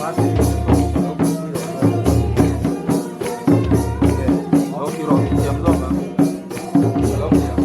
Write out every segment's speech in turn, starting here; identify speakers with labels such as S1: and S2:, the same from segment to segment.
S1: Lo ti rawh i thiam zawk ang. Ka lo ti ang.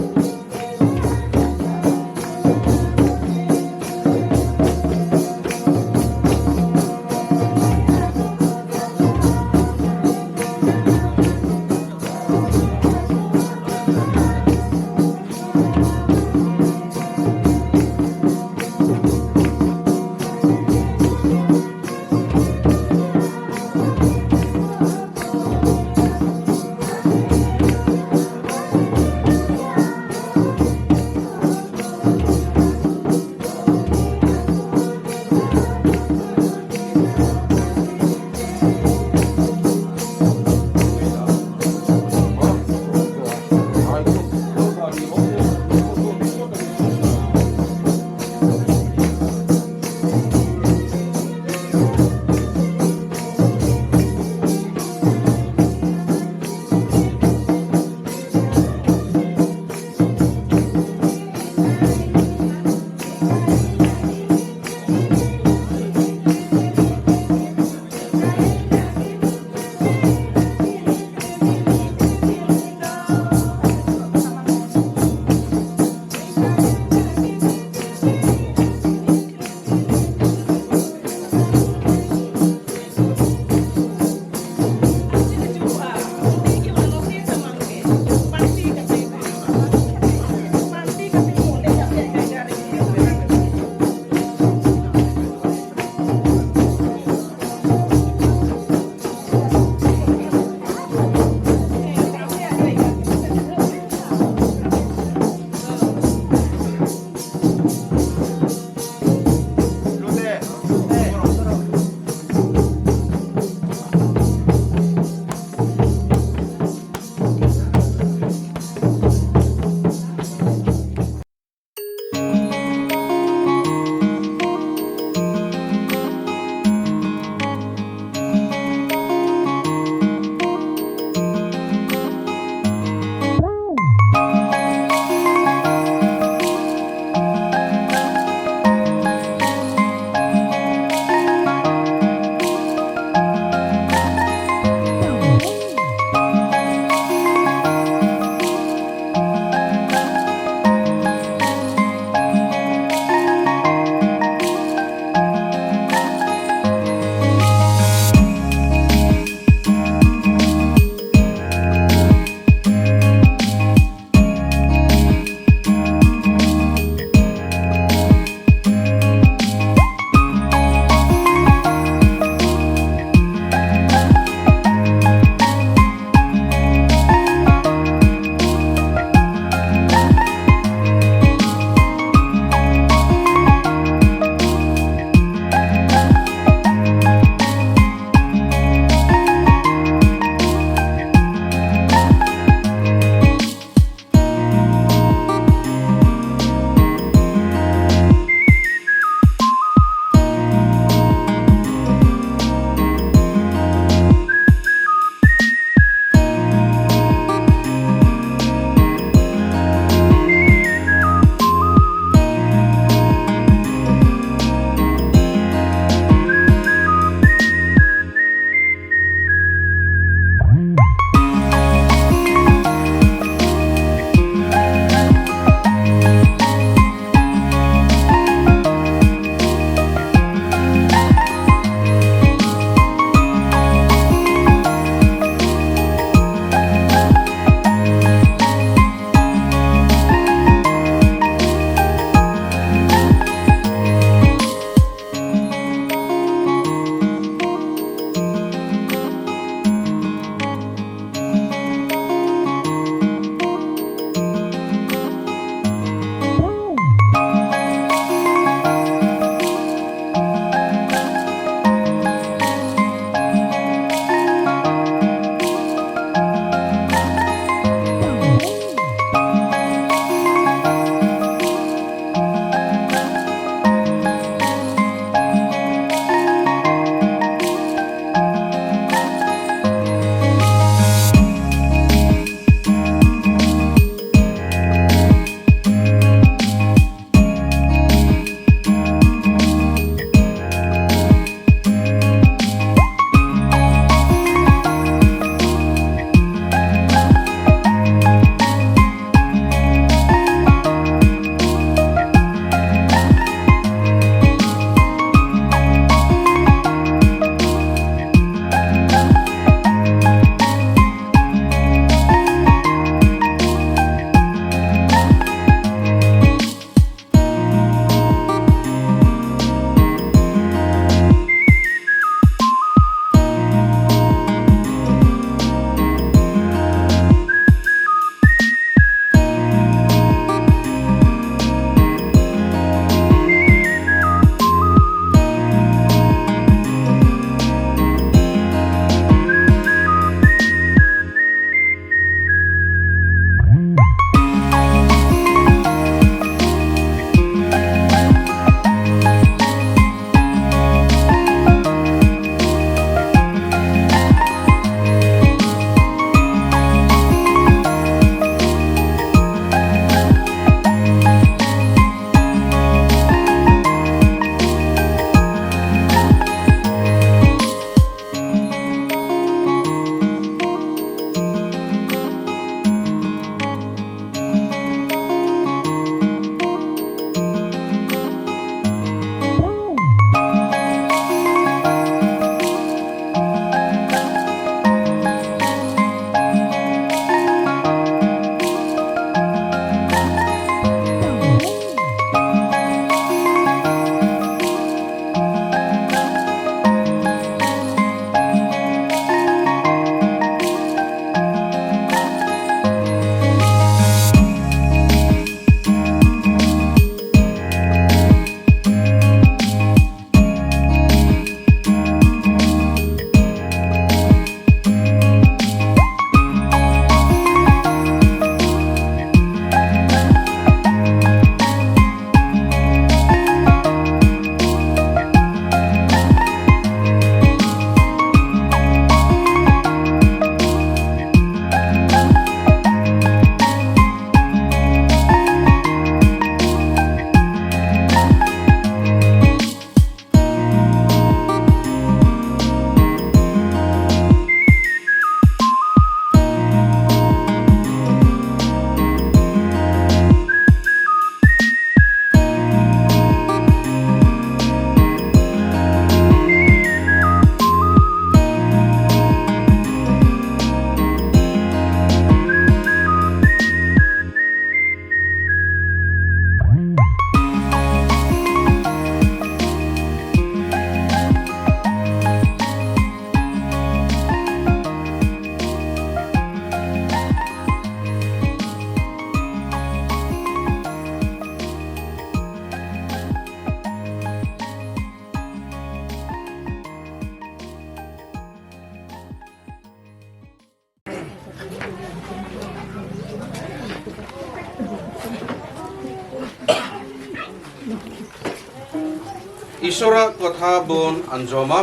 S1: Iswara kotha bon anjoma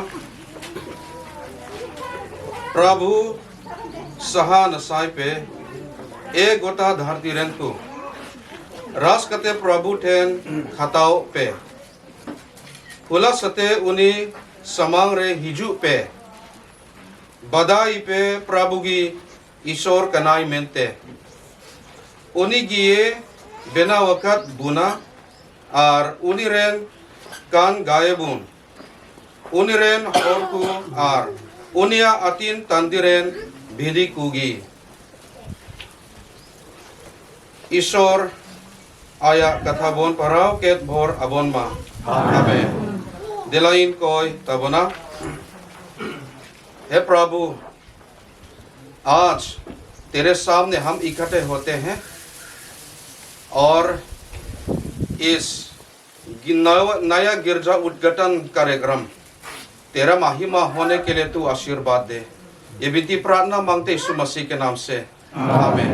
S1: Prabhu saha nasai pe e gota dharti ren ku ras kate Prabhu then khatao pe hulasate uni samang re hiju pe badai pe Prabhu gi Iswar kanai mente uni giye benawakat buna ar uni ren kan gayebun uni ren hor ku ar unia atin tandiren bhidi kugi Iswar aya katha bon parao ket bhor abon ma amen delain koi tabona हे प्रभु, आज तेरे सामने हम इकट्ठे होते हैं और इस नया गिरजा उद्घाटन कार्यक्रम तेरा महिमा होने के लिए तू आशीर्वाद दे। ये विनती प्रार्थना मांगते यीशु मसीह के नाम से, आमीन।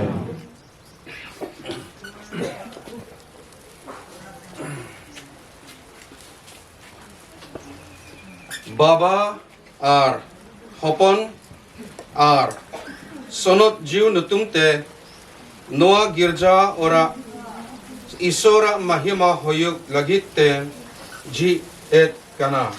S1: बाबा आर हपन आर सनत जीव नुतुम ते नोआ गिरजा ओरा ईश्वरा महिमा होयुग लगित ते जी एत कना।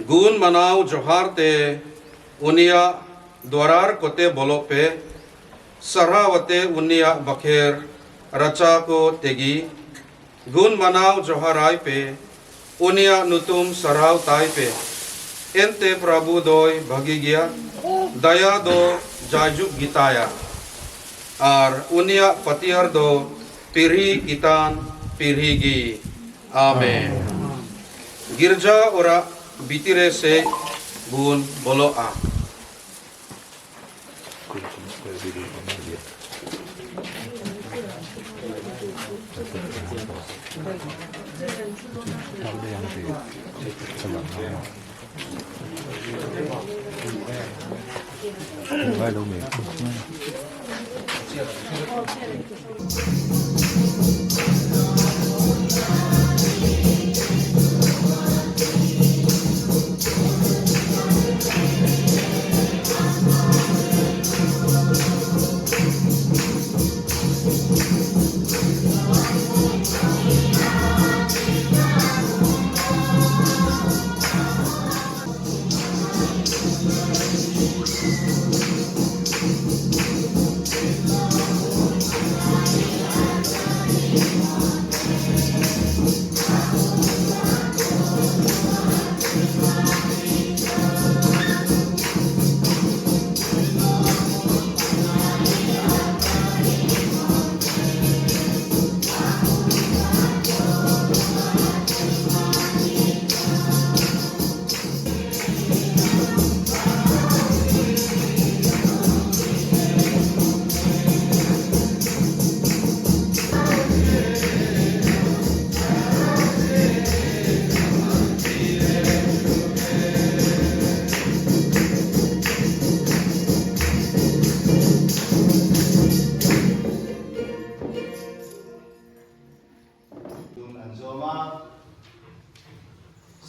S1: Gun manaw johar te unia dwarar kote bolo pe sarawate unia bakher racha ko tegi gun manaw joharai pe unia nutum saraw tai pe ente prabhu doi bhagi gya daya do jajuk gitaya ar unia patiar do pirhi kitan pirhi gi amen। गिरजा ओरा बितिरे से गुण बोलो आ।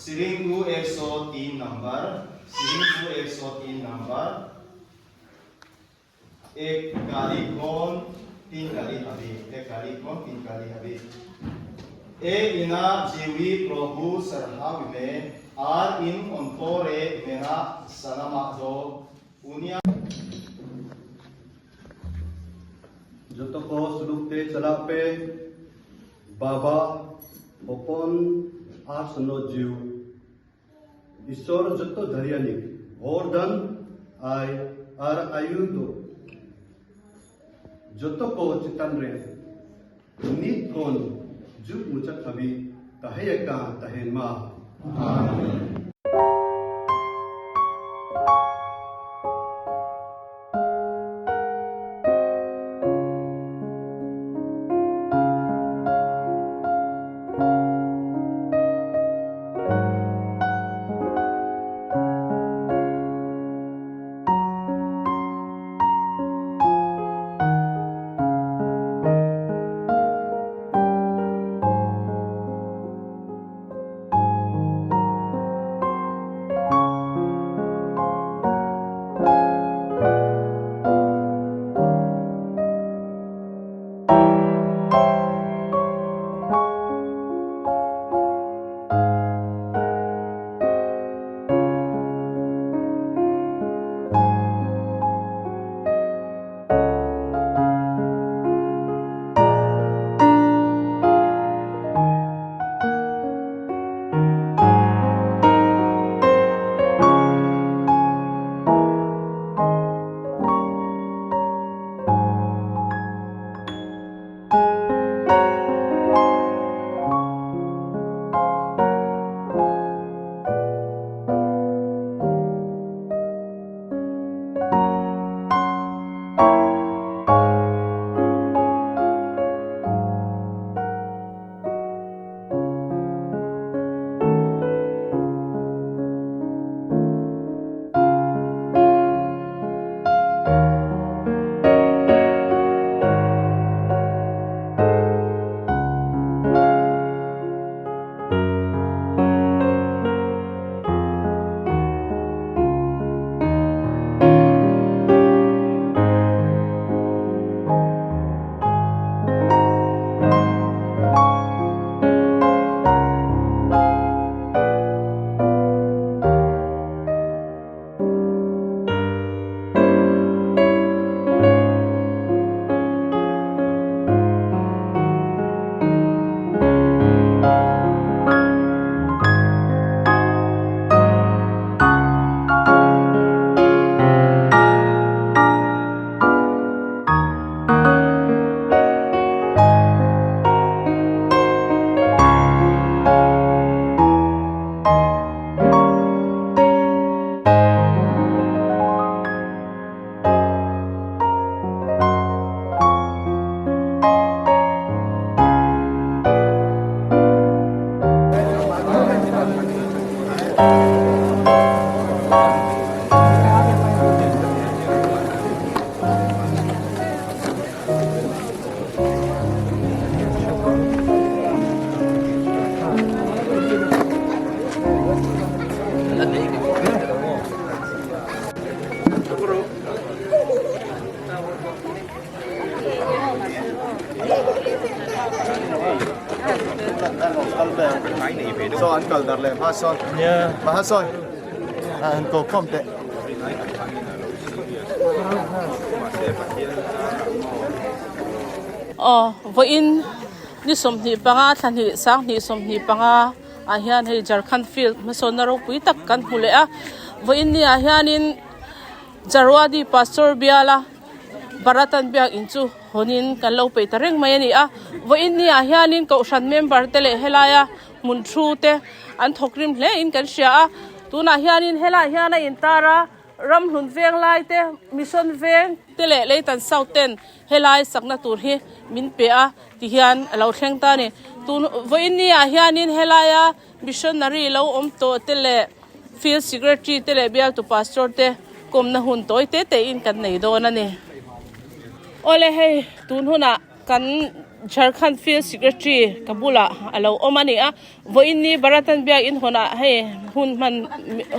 S2: Siringku 103 number, Siringku 103 number, ek kali kon tin kali habi, ek kali kon tin kali habi। E ina jiwi Prabhu sarhawi me ar in ontore mena sanama do unia
S3: Joto ko suluk te chala pe baba hopon ar sano jiw Iswar joto dhariani vordhan ai ar ayu do joto ko chitan re nit kon juk muchat habi taheyaka tahen ma। Amen।
S2: Saw an kal darh leh hma sawn. Hma sawn han ko khawm teh.
S4: Aw vawiin ni 25 thla hnih sanghnih 25 ah hian hei Jharkhand field hmasawnna ropui tak kan hmu leh a vawiin ni ah hianin Jarwadi Pastor biala Bharatan biakin chu hawnin kan lo peih ta reng mai a ni a vawiin ni ah hianin kohhran member te leh helaia hmun thu te an thawk rim hle in kan hria a tunah hianin helaiah hian a intar a ramhlun veng lai te mission veng te leh leitan south ten helai sakna tur hi min pe a ti hian a lo thleng ta a ni tun vawiin ni ah hianin helaia missionary lo awm tawh te leh field secretary te leh bialtu pastor te kawmna hun tawi te te in kan nei dawn a ni awle hei tun hunah Kan Jharkhand Field Secretary ka bulah a lo awm a ni a, vawiin ni Bharatan Biakinn hawnah hei hun hman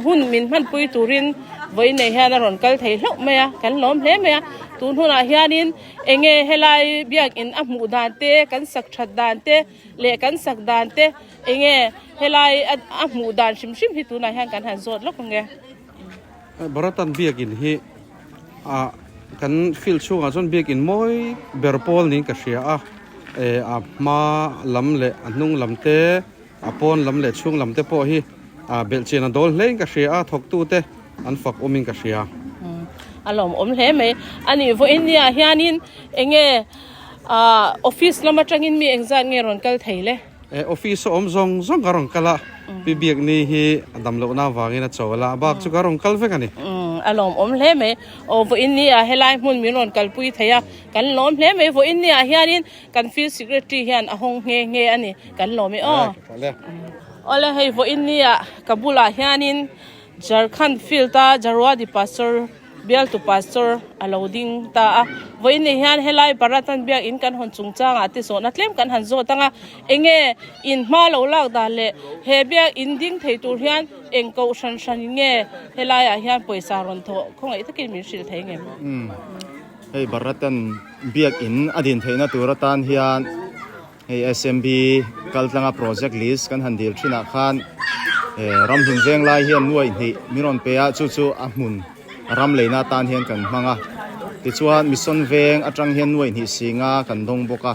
S4: hun min hmanpui turin vawiin nei hian a rawn kal thei hlauh mai a, kan lawm hle mai a. Tun hunah hianin eng nge helai Biakinn a hmuh dan te, kan sak that dan te leh kan sak dan te eng nge helai a hmuh dan hrim hrim hi tunah hian kan han zawt lawk ang e.
S1: Bharatan Biakinn hi ah kan field chhungah chuan biakin mawi ber pawl niin ka hria a eh a hma lam leh a hnung lam te a pawn lam leh chhung lam te pawh hi ah belhchian a dawl hle in ka hria a thawktu te an fak awm in ka hria.
S4: A lawmawm hle mai a ni vawiin ni ah hianin eng nge ah office lam atangin mi engzat nge rawn kal thei le?
S1: Eh office a awm zawng zawng ka rawn kal a, Pi Biakni hi a dam lohna avangin a chawl a, a bak chu ka rawn kal vek a ni.
S4: Umm a lawmawm hle mai. Aw vawiin ni ah helai hmun min rawn kalpui thei a, kan lawm hle mai. Vawiin ni ah hianin kan field secretary hian a hawng nghe nghe a ni, kan lawm e aw. Awle hei vawiin ni ah ka bulah hianin Jharkhand field a Jarwadi Pastor Bialtu Pastor a lo ding ta a, vawiin ni hian helai Bharatan biakinn kan hawn chungchangah te zawhna tlem kan han zawt ang a, enge in hma lo lak dan leh he biakinn ding thei tur hian eng koh hran hran in nge helaiah hian pawisa rawn thawh khawngaih takin min hrilh thei ngem?
S2: Umm, hei Bharatan biakinn a din theihna tur atan hian hei SMB kaltlanga project list kan han dil thinah khan eh ramhlun veng lai hian nuaih hnih min rawn pe a chu chu a hmun ram leina atan hian kan hmang a tichuan mission veng atang hian nuaih hnih singa kan dawng bawk a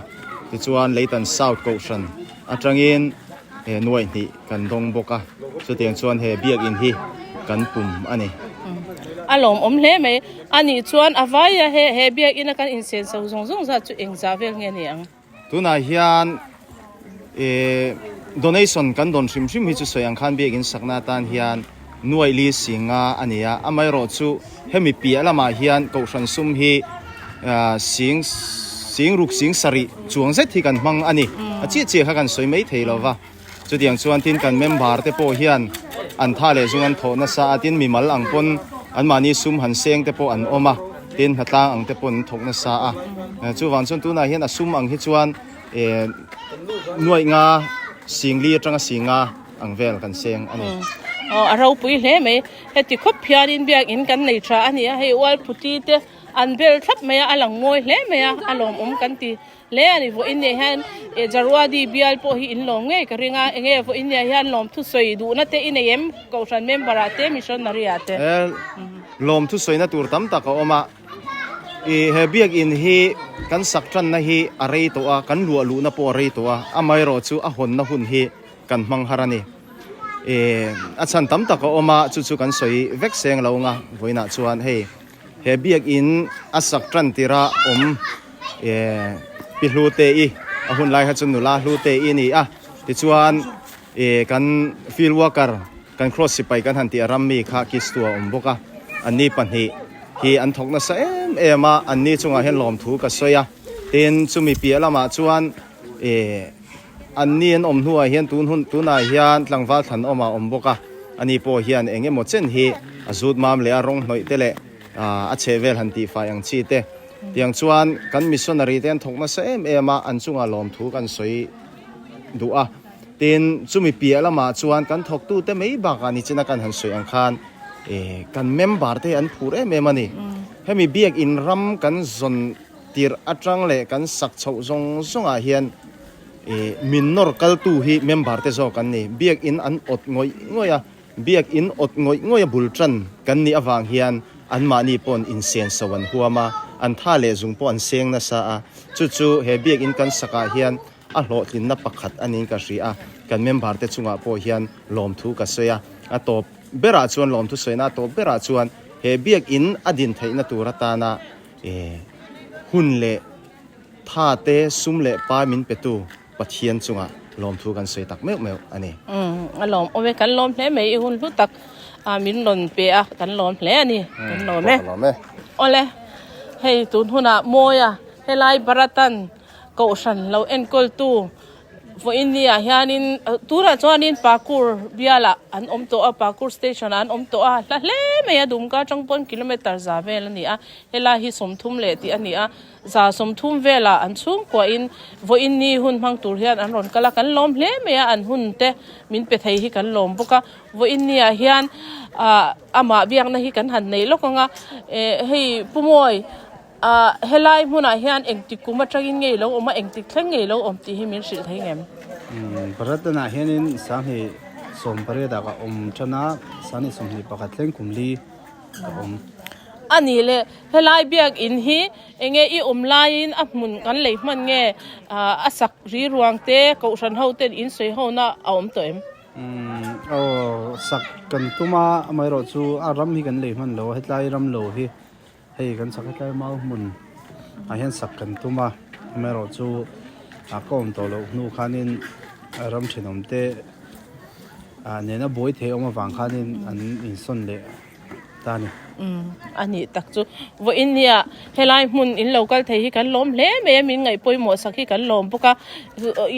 S2: tichuan leitan south kohhran atangin eh nuaih hnih kan dawng bawk a chutiang chuan he biakin hi kan pum a ni.
S4: A lawmawm hle mai a nih chuan a vaia he he biakin a kan insenso zawng zawng zat chu engzah vel nge ni ang?
S2: Tunah hian eh donation kan dawn hrim hrim hi chu sawi ang khan biakin sakna atan hian nuaih li singa a ni a, amaherawh chu hemi piah lamah hian kohhran sum hi ah sing sing ruk sing sarih chuang zet hi kan hmang a ni. A chiah chiah kha kan sawi mai thei lo va, chutiang chuan tin kan member te pawh hian an tha leh zung an thawh nasa a, tin mimal ang pawn anmahni sum han seng te pawh an awm a, tin hnatlang ang te pawh an thawk nasa a, chuvang chuan tunah hian a sum ang hi chuan eh nuaih nga singli atanga singa ang vel kan seng a ni.
S4: Aw a ropui hle mai, heti khawp hianin biakin kan nei tha a ni a, hei ualphuti te an bel thlap mai a, a lang mawi hle mai a, a lawmawm kan ti. Hle a ni, vawiin nia hian eh Jarwadi bial pawh hi in lawm ngei ka ring a, enge vawiin nia hian lawm thusawi duhna te i nei em Kohhran member ah te missionary ah te?
S2: He lawm thusawina tur tam tak a awm a, ih he biakin hi kan sak tanna hi a rei tawh a, kan luah luhna pawh a rei tawh a, amaherawh chu a hawnna hun hi kan hmang har a ni. Ih a chhan tam tak a awm a, chu chu kan sawi vek seng lo ang a, vawiinah chuan hei He biakinn a sak tan tirah awm eh pi hlu te i a hun lai kha chu nula hlu te i a ni a tichuan eh kan field worker kan cross sipai kan han tih a ram mi kha kistu a awm bawk a anni pahnih hi an thawk nasa em em a anni chungah hian lawmthu ka sawi a tin chumi piah lamah chuan eh Anni an awm hnuah hian tun hun tunah hian tlangval thlan awm a awm bawk a, ani pawh hian eng emaw chen hi a zut mam leh a rawng hnawih te leh a chheh vel han tihfai ang chi te. Tiang chuan kan missionary te an thawk nasa em em a, an chungah lawmthu kan sawi duh a. Tin, chumi piah lamah chuan kan thawktute mai bakah nichina kan han sawi ang khan kan member te an phur em em a ni. Hemi biakin ram kan zawn tirh atang leh kan sak chhoh zawng zawngah hian. Ih min nawr kaltu hi member te zawk an ni. Biakin an awt ngawih ngawih a, biakin awt ngawih ngawih a bul tan kan nih avang hian anmahni paw'n insenso an huam a, an tha leh zung pawh an seng nasa a. Chu chu he biakin kan sakah hian a hlawhtlinna pakhat a niin ka hria a, kan member te chungah pawh hian lawmthu ka sawi a. A tawp berah chuan lawmthu sawina a tawp berah chuan he biakin a din theihna tur atana ih hun leh Tha te sum leh pai min petu Pathian chungah lawmthu kan sawi tak meuh meuh a ni.
S4: Umm a lawm awm e, kan lawm hle mai i hun hlu tak a min rawn pe a, kan lawm hle a ni, kan lawm e.
S2: Ka lawm e.
S4: Awle, hei tun hunah Mawia helai Bharatan Kohhran lo enkawltu Vawiin ni ah hianin tunah chuanin Pakur bialah an awm tawh a, Pakur station ah an awm tawh a, hla hle mai a Dumka atang pawn kilometer za vel a ni a, helai hi 30 leh tih a ni a, 30 velah an chhungkuahin vawiin ni hun hmang tur hian an rawn kal a, kan lawm hle mai a, an hun te min pe thei hi kan lawm bawk a, vawiin ni ah hian ah amah biakna hi kan han nei lawk ang a, eh hei Pu Mawi. Ah, helai hmunah hian engtik kum atangin nge ilo awm a, engtik thleng nge ilo awm tih hi min hrilh thei ngem?
S3: Umm, Bharatana hianin Sanghnih 18 ah ka awm tan a, Sanghnih 21 thleng kum li ka awm.
S4: A nih le, helai biakinn hi enge i awm laiin a hmun kan lei hman nge a sak ri ruang te, kohhran ho ten in sawi hona a awm tawh em?
S3: Umm, aw, sak kan tum a, amaherawhchu a ram hi kan lei hman lo a, hetlai ram lo hi. Hei kan sak hetlai mau hmun ah hian sak kan tum a amaherawh chu a ka awm tawh loh hnu khanin ram thenawm te ah nena buai thei awm avang khanin an insawn leh ta a ni.
S4: Umm a nih tak chu vawiin nia helai hmun in lo kal thei hi kan lawm hle mai a min ngaih pawimawh sak hi kan lawm bawk a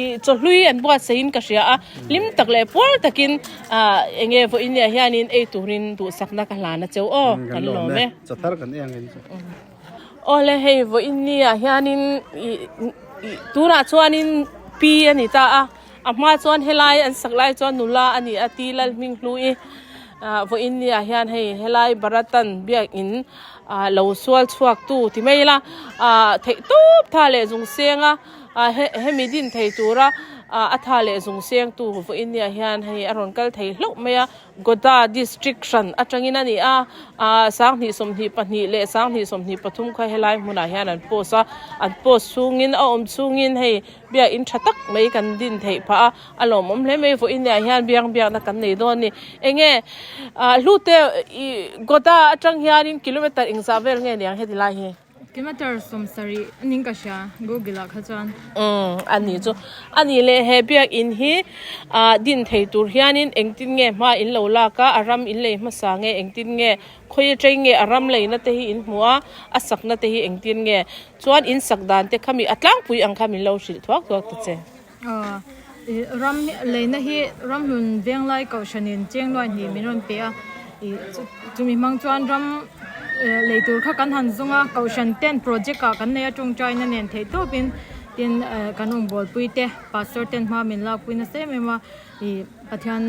S4: ih chawhlui an buatsaih in ka hria a hlim tak leh puar takin ah eng nge vawiin nia hianin ei turin duhsakna ka hlan a cheu aw kan lawm e.
S3: Chathar kan eng in chu.
S4: Awle hei vawiin ni ah hianin ih ih tunah chuanin pi a ni ta a, a hma chuan helai an sak lai chuan nula a ni a ti lal hming hlu i ah vawiin ni ah hian hei helai Bharatan biakin ah lo sual chhuak tu ti mai ila ah theih tawp tha leh zung seng a ah he hemi din thei tura ah a tha leh zung seng tu vawiin ni ah hian hei a rawn kal thei hlauh mai a. Godda District hran atangin a ni a, ah 2022 leh 2023 kha helai hmunah hian an post a, an post chhungin a awm chhungin hei biakin tha tak mai kan din theih phah a, a lawmawm hle mai vawiin ah hian biang biakna kan nei dawn a ni. Enge ah hlute ih Godda atang hianin kilometer engzah vel nge niang heti lai hi?
S5: Kilometer 70 aning ka hria Google ah kha chuan.
S4: Umm a ni chu. A nih leh he biakinn hi ah din thei tur hianin engtin nge hma in lo lak a, a ram in lei hmasa nge engtin nge, khawi atang nge a ram leina te hi in hmu a, a sakna te hi engtin nge. Chuan in sak dan te kha mi a tlangpui ang kha min lo hrilh thuak thuak ta che.
S5: Aw ih ram leina hi ramhlun venglai kohhranin chengluai hnih min rawn pe a ih chumi hmang chuan ram lei tur kha kan han zawng a kohhran ten project ah kan nei a tawngtaina nen theih tawpin tin kan rawngbawlpui te pastor ten hma min lakpui nasa em em a ih Pathian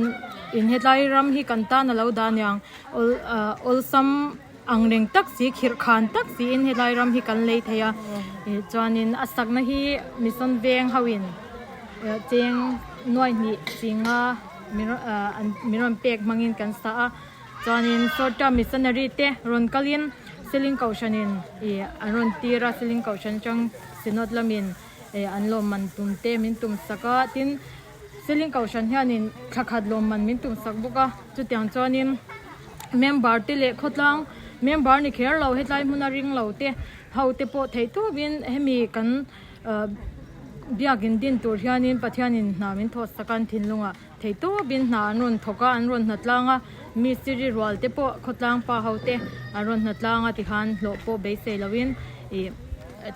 S5: in hetlai ram hi kan tan a lo dah aniang awl ah awlsam. Ang reng tak si, khirh khan tak siin helai ram hi kan lei thei a, ih chuanin a sakna hi Mission Veng ho in cheng nuai hnih chinga min rawn ah an min rawn pek hmangin kan sa a, chuanin short term missionary te rawn kalin Seling Kohhranin ih an rawn tir a, Seling Kohhran atang Synod lamin ih an lawmman tum te min tum sak a, tin Seling Kohhran hianin thla khat lawmman min tum sak bawk a, chutiang chuanin. Member te leh khawtlang member ni kher lo hetlai hmuna ring lo te ho te pawh theih tawpin hemi kan ah biakin din tur hianin Pathianin hna min thawh sak a an thinlungah theih tawpin hna an rawn thawk a an rawn hna tlang a mistiri rual te pawh khawtlang pa ho te an rawn hna tlang a tikhan hlawh pawh beisei loin ih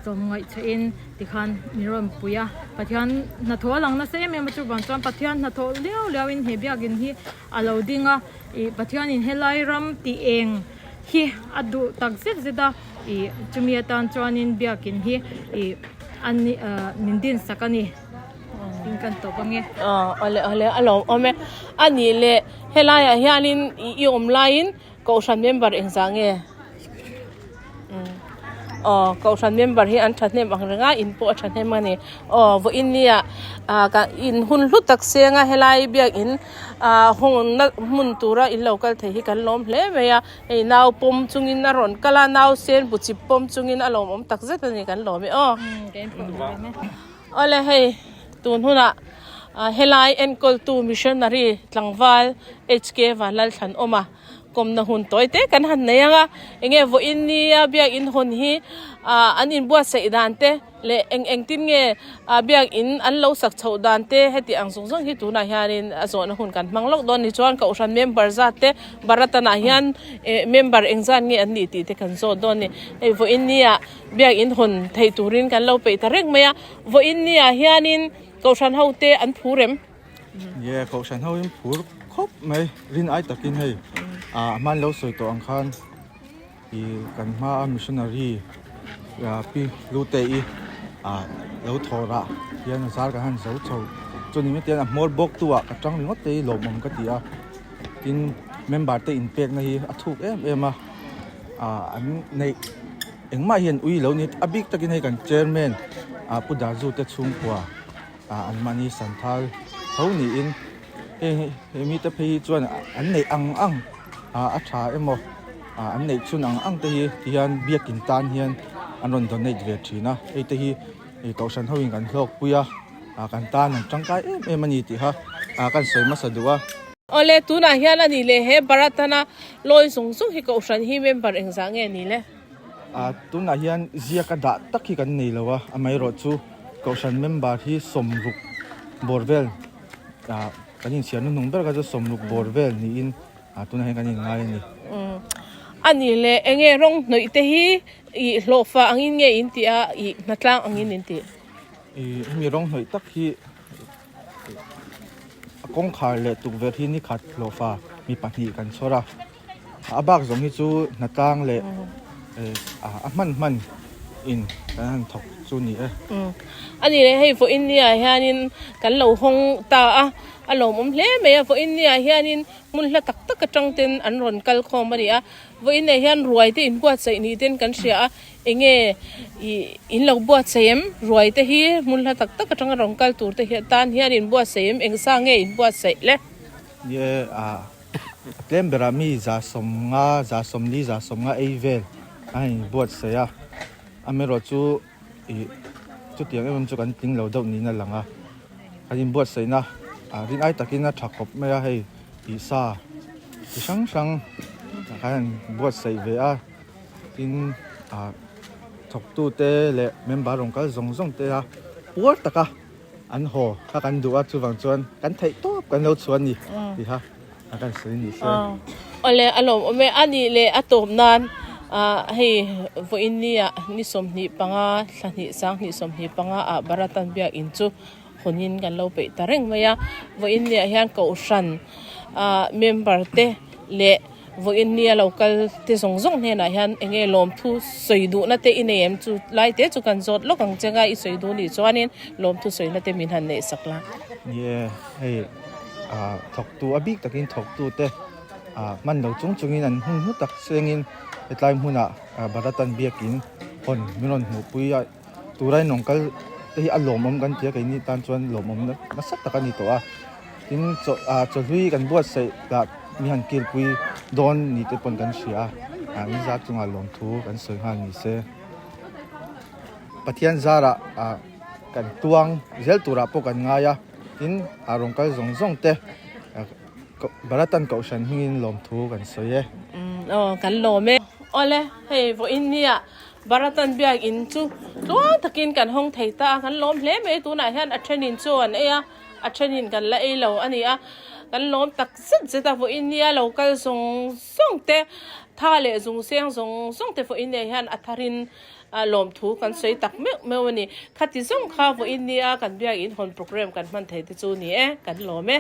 S5: tlawmngaih chhuahin tikhan min rawn pui a Pathian hnathawh a lang nasa em em a chuvang chuan Pathian hnathawh liau liauin he biakin hi a lo ding a ih Pathianin helai ram tih eng hi a duh tak zet zet a ih chumi atan chuanin biakin hi ih a ni ah min din sak a ni in kan tawp ange.
S4: Aw awle awle a lawm awm e a nih leh helaiah hianin ih i awm laiin kohhran member engzah nge? Aw kohhran member hi an thahnem ang reng a in pawh a thahnem a ni aw vawiin nia ah ka in hun hlu tak seng a helai biakin ah hawnna hmun tura in lo kal thei hi kan lawm hle mai a hei nau pawm chungin a rawn kal a nau sen bu chip pawm chungin a lawmawm tak zet a ni kan lawm e aw awle hei tun hunah ah helai enkawltu missionary tlangval H K Vanlalthlanawma. Kawmna hun tawi te kan han nei ang a, enge vawiin nia biakin hawn hi ah an inbuatsaih dan te leh eng engtin nge ah biakin an lo sak chhoh dan te heti ang zawng zawng hi tunah hianin a zawhna hun kan hmang lawk dawn ni chuan Kohhran member zat te Bharatana hian eh member engzat nge an nih tih te kan zawt dawn ni. Hei vawiin nia biakin hawn theih turin kan lo peih ta reng mai a, vawiin nia hianin Kohhran ho te an phur em?
S6: Ye, Kohhran ho in phur khawp mai, rin ai takin hei ah hman lo sawi tawh ang khan ih kan hma a missionary pi Lute i ah lo thaw rah hian a zar kan han zo chho chuan eng etiang a hmawr bawk tu ah ka tang ringawt te hi lawmawm ka ti a tin member te inpek na hi a thuk em em a ah an neih engmah hian ui lo ni a bik takin hei kan chairman ah Pu Darzu te chhungkua. Ah an mahni santhal tho niin heng he mite phei hi chuan an neih ang ang ah a tha emaw ah an neih chhun ang ang te hi ti hian biakin tan hian an rawn donate ve thin a hei te hi ih kohhran ho in kan hlawk pui a ah kan tan an tangkai em em a ni tih kha ah kan sawi hmasa duh a.
S4: Awle tunah hian a nih leh he Bharatana lawi zawng zawng hi kohhran hi member engzah nge ni le?
S6: Ah tunah hian ziak a dah tak hi kan nei lo a amaherawhchu Kohhran member hi sawmruk bawr vel ah kan inchhiar hnuhnung ber kha chu sawmruk bawr vel niin ah tunah hian kan inngai a ni.
S4: A nih leh eng nge rawng hnawih te hi ih hlawhfa angin nge in tih a ih hnatlang angin in tih?
S6: Ih hemi rawng hnawih tak hi a kawngkhar leh tukverh hi ni khat hlawhfa mi pahnih kan chhawr a. A bak zawng hi chu hnatlang leh a hman hman in kan han thawk chu ni e.
S4: A ni leh hei vawiin ni ah hianin kan lo hawng ta a, a lawmawm hle mai a, vawiin ni ah hianin hmun hla tak tak atang ten an rawn kal khawm a ni a, vawiin ah hian ruai te inbuatsaih ni ten kan hria a, enge ih in lo buatsaih em? Ruai te hi hmun hla tak tak atanga rawn kal tur te tan hian inbuatsaih em? Engsa nge inbuatsaih le?
S6: Ni e a. A tlem berah mi 150, 140, 150 ei vel a inbuatsaih a, amaherawh chu ih chutiang em em chu kan tling lo deuh niin a lang a, kan inbuatsaihna ah rin ai takin a tha khawp mai a hei ih sa chi hrang hrang kan han buatsaih ve a, tin ah thawktute leh member rawn kal zawng zawng te a puar tak a. An haw kha kan duh a, chuvang chuan kan theih tawp kan lo chhuah a ni tih kha a kan sawi ni se.
S4: Awle a lawmawm e, a nih leh a tawp nan hei vawiin nia ni 25 thla hnih 20 25 ah Bharatan biakin chu hawnin kan lo peih ta reng mai a, vawiin niah hian kohhran member te leh Vawiin nia lo kal te zawng zawng hnenah hian eng nge lawmthu sawi duhna te i nei em chu lai te chu kan zawt lawk ang che nga i sawi duh nih chuanin lawmthu sawina te min han neih sak la.
S6: Ni e, hei ah thawktu a bik takin thawktu te ah hman lo chung chungin an hun hnu tak sengin hetlai hmunah Bharatan biakin hawn min rawn hmuhpui a tura in rawn kal te hi a lawmawm kan ti a keini tan chuan lawmawm nasa tak a ni tawh a tin chaw ah chawhlui kan buatsaih lah mi han kilpui dawn ni te pawn kan hria a ah ni zat chungah lawmthu kan sawi nghal ni se Pathian zarah ah kan tuang zel turah pawh kan ngai a tin ah rawn kal zawng zawng te Bharatan Kohhran hmingin lawmthu kan sawi e.
S4: Aw kan lawm e. Awle hei vawiin nia Bharatan biakin chu tluang takin kan hawng thei ta a, kan lawm hle mai tunah hian a thenin chaw an ei a, a thenin kan la ei lo a ni a, kan lawm tak zet zet a vawiin nia lo kal zawng zawng te tha leh zung seng zawng zawng te vawiin nia hian a tharin lawmthu kan sawi tak meuh meuh a ni. Khati zawng kha vawiin nia kan biakin hawn programme kan hman thei te chu ni e, kan lawm e.